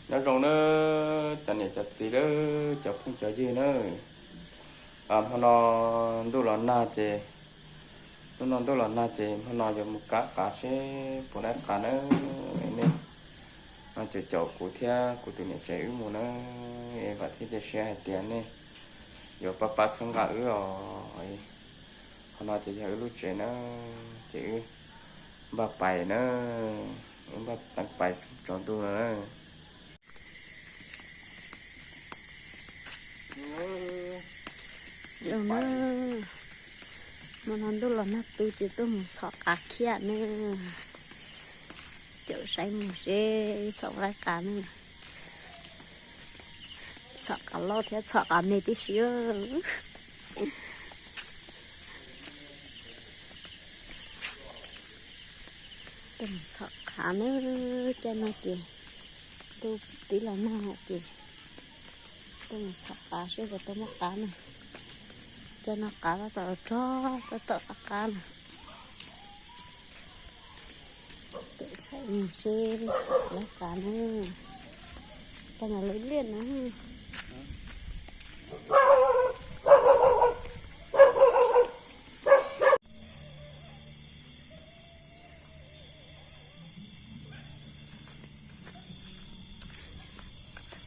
Nyob zoo nawb cov niam cov txiv lawm cov phooj cov ywg nawb. Hmo no ntuj los nag ces, hnub no ntuj los nag ces hmo no yuav mus kab qav seb puas laib qav nawb. Nej no caum caum kuv thiab kuv tus niam tsev wb mus nawb, es vam thiab cia siab hais tias nej yuav pab pab txhawb nqa wb os. Qhov no ces yog wb lub tsev nawb, ces wb npaj pais nawb, wb npaj teeb pais tsaus ntuj no nawb. Hmo no ntuj los nag tu ces tuaj mus txhom qav khiab nawb. Caum saib mus seb txhom laib qav nawb. Txhom qav loj thiab txhom qav me tib si. Tuaj mus txhom qav nawb, caij no ces ntuj tib los nag ces tuaj mus txhom qav seb puas tau muaj qav na. Caij no qav tab tom rog tab tom qab qab na. Caum saib mus seb txhom laib qav na. Tau mas lawv liaj na.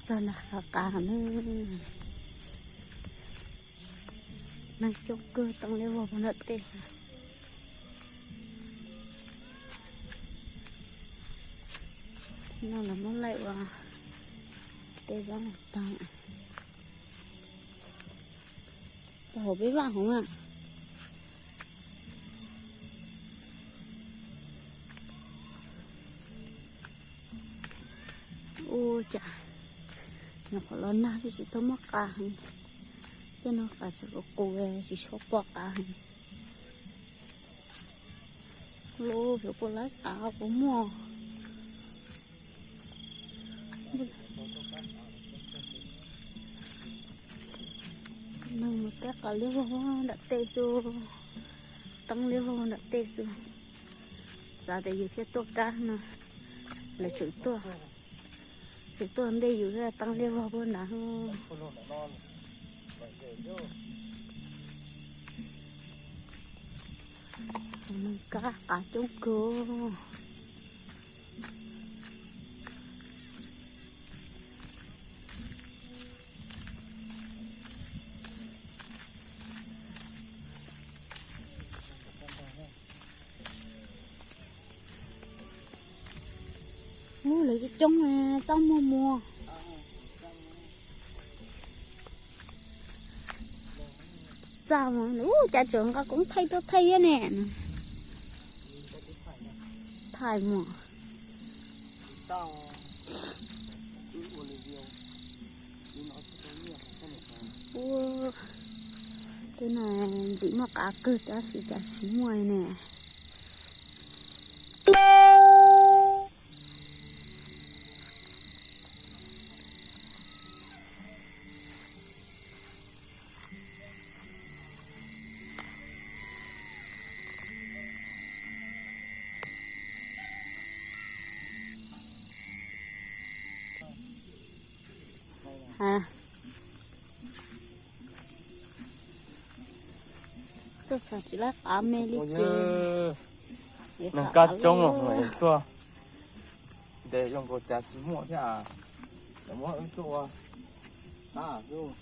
Txog nram qab qab na. Neeg coob kawg, teeb liab vog puag nram tej. No lawv muab laij ua tej zaub tag. Tau hauv peb vaj hauv na. Ua cas nyuam qhuav los nag twb tsis tau muaj qav heev, tej no qav tseem qus qus tsis tshua pom qav heev. Lub xyov puas laib qav puas muaj. Neeg mus kab qav liab vog nram tej xwb, teeb liab vog nram tej xwb. Xav tias yus thiaj tuaj kab no, lawv tseem tuaj, tseem tuaj ntej yus thiab, teeb liab vog puag nrad. Neeg kab qav coob kawg. Ub, lawv coob coob, txaj muag muag. Txaj mas, ub, cas tseem nqa koob thaij tuaj thaij thiab ne. Thaij mas. Ub, tej no ntxim muaj qav kawg tab sis cas tsis muaj ne. Tuaj txog tsis laib qav me li ces neeg kab coob los tuaj ntes zoo nkaus cas tsis muaj thiab. Muab wb tuaj ua qab xwb.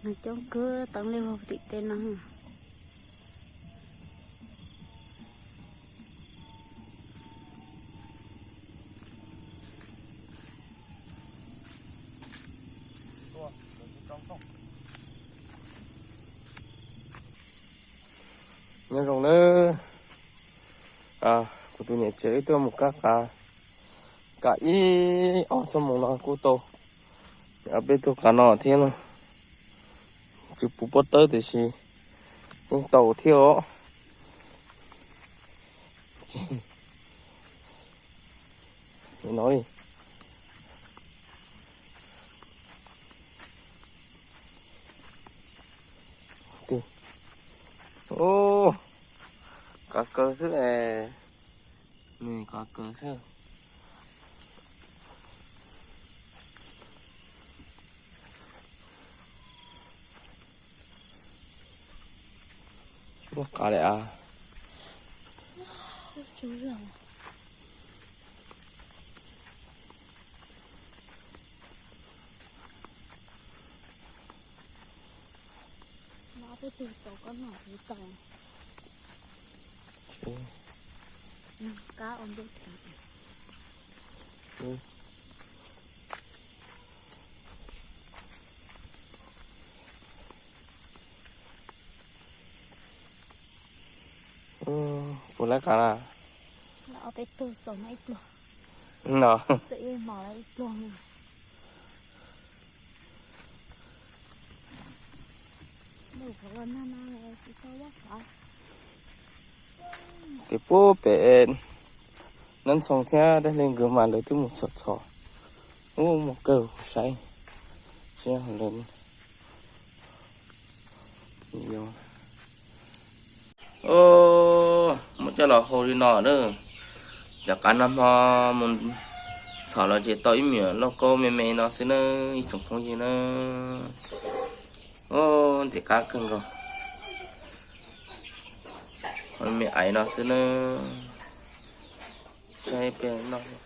Neeg coob kawg, teeb liab vog tim tej no. Nyob zoo nawb, kuv tus niam tsev wb tuaj mus kab qav, kab ib ob xuab moos no kuj tau peb tug qav no thiab na. Tsis puv pob tawb tiam sis yeej tau thiab os. No li. Qav kaws xwb, nws qav kaws xwb. Ua qav li a. Puas lawv qab na? No. Ces puag pem Nab Ntxhoo thiab dab li nkawd mas lawv twb mus txhom txhom. Ub, muaj kawg kuv saib. Tsis yog lawv. Muab coj los hau li no na. Cov qav nag hmo mus txhom los ces tau ib me nyuam lauj kaub me me no xwb na, ib tsoom phooj ywg na. Ub, ntxim qab kawg nkaus. Me me aiv no xwb na. Saib peb noj.